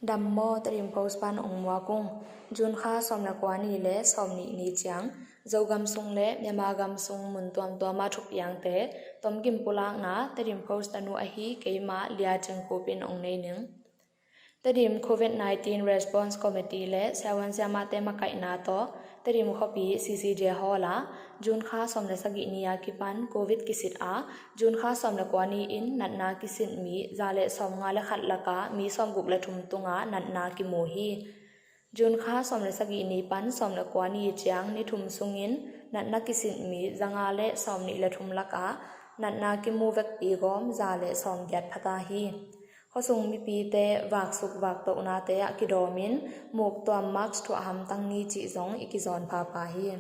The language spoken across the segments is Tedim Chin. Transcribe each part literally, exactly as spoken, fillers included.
Dam maw, Tedim Post pan ong muak ung. June kha sawm le kua ni le sawm nih ni ciang Zogam sung le Myanmar gam sung mun tuamtuama thupiangte tomkim pulakna Tedim Post tanu ahi keimah Lia Cing Khup in ong nei ning. Tedim Covid nineteen Response Committee le siavuan siamahte makaihna tawh Tedim khuapi C C J Hall ah June kha sawm le sagih ni a kipan Covid kisit a June kha sawm le kua ni in natna kisit mi za le sawm nga le khat laka mi sawm guk le thum tunga natna kimu hi. June kha sawm le sagih ni pan sawm le kua ni ciang ni thum sungin natna kisit mi za nga le sawm nih le thum laka natna kimu vekpi gawm za le sawm giat phata hi. Khuasung mipite vaksuk vaktohnate ah kidawmin muktuam mask thuah hamtang ni cih zong i kizawn phapha hi.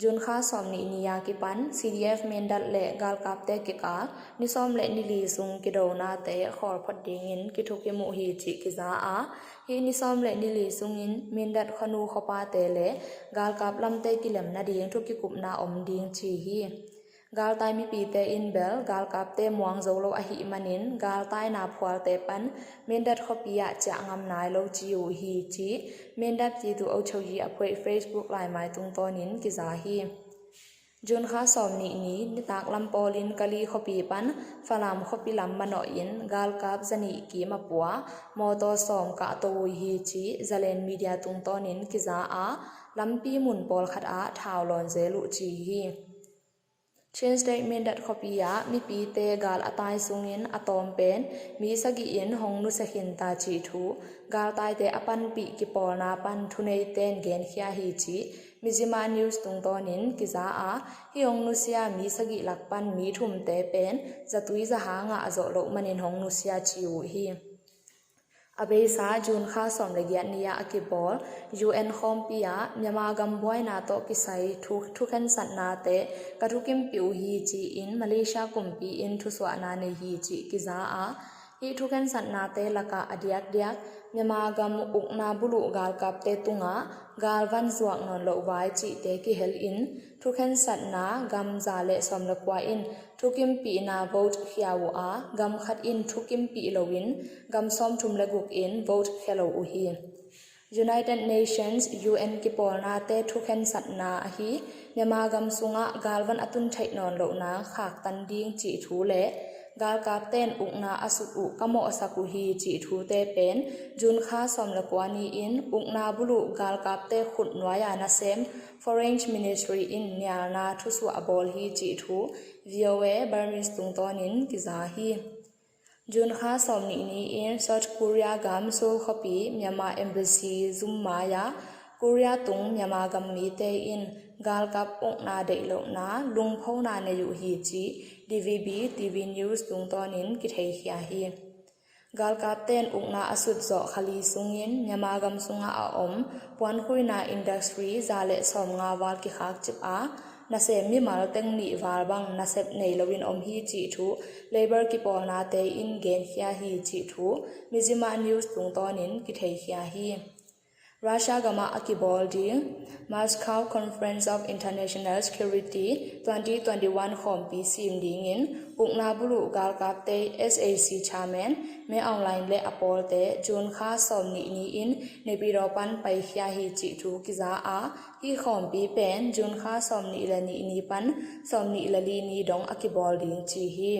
June kha sawm nih ni a kipan C D F Mindat le galkapte kika ni sawm le ni li sung kidonate khawl phot dingin kithukim uh hi cih kiza a, hih ni sawm le ni li sungin Mindat khuanu khuapate le galkap lamte kilem nading thukikupna om ding ci hi. Galtai mipite in bel galkapte muang zo lo ahih manin galtaina phualte pan Mindat khuapi ah ciah ngam nai lo ci uh hi ci Mindat Pyithu Aung Chau Yi a phuaih Facebook laimai tungtawnin kiza hi. June kha sawm nih ni nitak lam pawlin Kali khuapi pan Falam khuapi lam manawhin galkap zanih kim a pua mawtaw sawm kahto uh hi ci Zalen Media tungtawnin kiza a, lampi mun pawlkhat ah thau lawn zel uh ci hi. Chin State Mindat khuapi ah mipite gal a tai sungin a tawm pen mi sagih in hong nusia khinta cih thu galtaite a panpih kipawlna pan thuneiten genkhia hi ci Mizzima News tungtawnin kiza a, hih hong nusia mi sagih lak pan mi thumte pen zatui zahang ah a zawh loh manin hong nusia ci uh hi. A beisa June kha sawm le giat ni ah a kibawl U N khawmpi ah Myanmar gam buaina tawh kisai thu thukhensatnate ka thukimpih uh hi ci-in Malaysia kumpi in thusuahna nei hi cih kiza a, hih thukhensatnate lakah a diakdiak Myanmar gam ukna buluh galkapte tungah galvan zuak nawn loh vai cihte kihel in thukhensatna gam za le sawm le kua in thukimpihna vote khia uh a, gam khat in thukimpih loin gam sawmthum le guk in vote khia lo uh hi. United Nations U N kipawlnate thukhensatna ahi Myanmar gam sungah galvan a tun theih nawn lohna khaktan ding cih thu le galkapten ukna a sut uh ka mawhsak uh hi cih thute pen June kha sawm le kua ni-in ukna buluh galkapte khut nuai-a nasem Foreign Ministry in nialna thusuah a bawl hi cih thu V O A Burmese tungtawnin kiza hi. June kha sawm nih ni-in South Korea gam Seoul khuapi Myanmar Embassy zum mai-ah Korea tung Myanmar gam mite in galkap ukna deih lohna lungphona nei uh hi ci D V B T V News tungtawnin kitheihkhia hi. Galkapten ukna a sutzawh kha li sungin Myanmar gam sungah a om puankhuina industry za le sawmnga val kikhakcip a, nasem mimal teng nih val bang nasep nei loin om hi cih thu Labour kipawlnate in genkhia hi cih thu Mizzima News tungtawnin kitheihkhia hi. Russia gamah a kibawl ding Moscow Conference of International Security twenty twenty-one khawmpi sim dingin ukna buluh galkapte S A C chairman Min Aung Hlaing le a pawlte June kha sawm nih ni-in Naypyidaw pan paikhia hi cih thu kiza a, hih khawmpi pen June kha sawm nih le nih ni pan sawm nih le li ni dong a kibawl ding ci hi.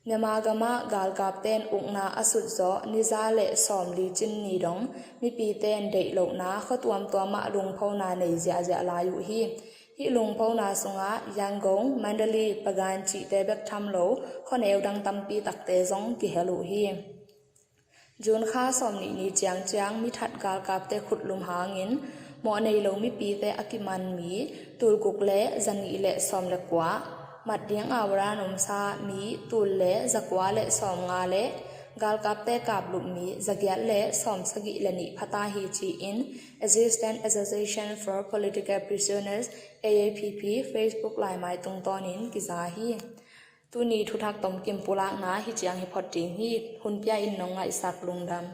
Myanmar gamah galkapten ukna a sutzawh ni za le sawm li cin ni dong mipiten deih lohna khua tuamtuamah lungphona nei ziahziah lai uh hi. Hih lungphona sungah Yangon, Mandalay, Pagan cihte bek tham lo khuaneu dang tampi takte zong kihel uh hi. June kha sawm nih ni ciangciang mithat galkapte khutlum hangin mawh nei lo mipite a kiman mi tulguk le zanih le sawm le kua, mat ding awara nomsa mi tul le zakua le sawmnga le galkapte kaplup mi zagiat le sawm sagih le nih phata hi ci-in Assistance Association for Political Prisoners, A A P P, Facebook laimai tungtawnin kiza hi. Tuni thuthak tomkim pulakna hih ciang hi phot ding hi. Hun pia in nong ngaihsak lungdam.